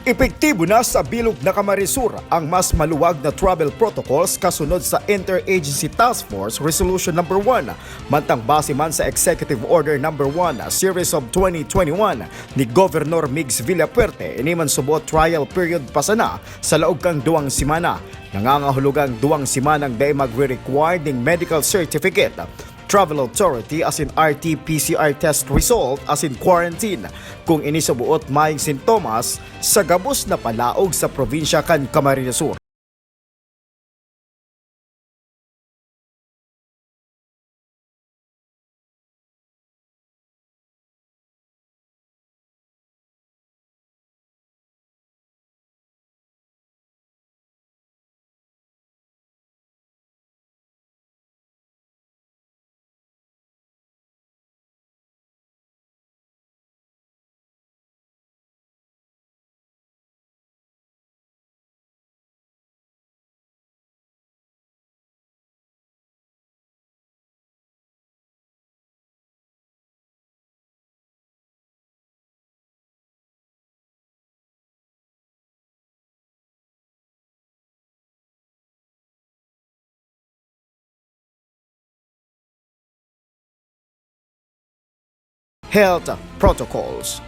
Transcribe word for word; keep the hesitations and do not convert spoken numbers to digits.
Epektibo na sa bilog na Camarines Sur ang mas maluwag na travel protocols kasunod sa Interagency Task Force Resolution Number One, mantang base man sa Executive Order Number One, Series of twenty twenty-one ni Governor Migs Villafuerte, ini man subot trial period pa sana sa laog kan duwang semana. Nangangahulugang duwang semanang dai magre-require ning medical certificate, travel authority asin R T P C R test result asin quarantine kung ini suboot mayong sintomas sa gabos na palaog sa probinsya kan Camarines Sur. Health protocols.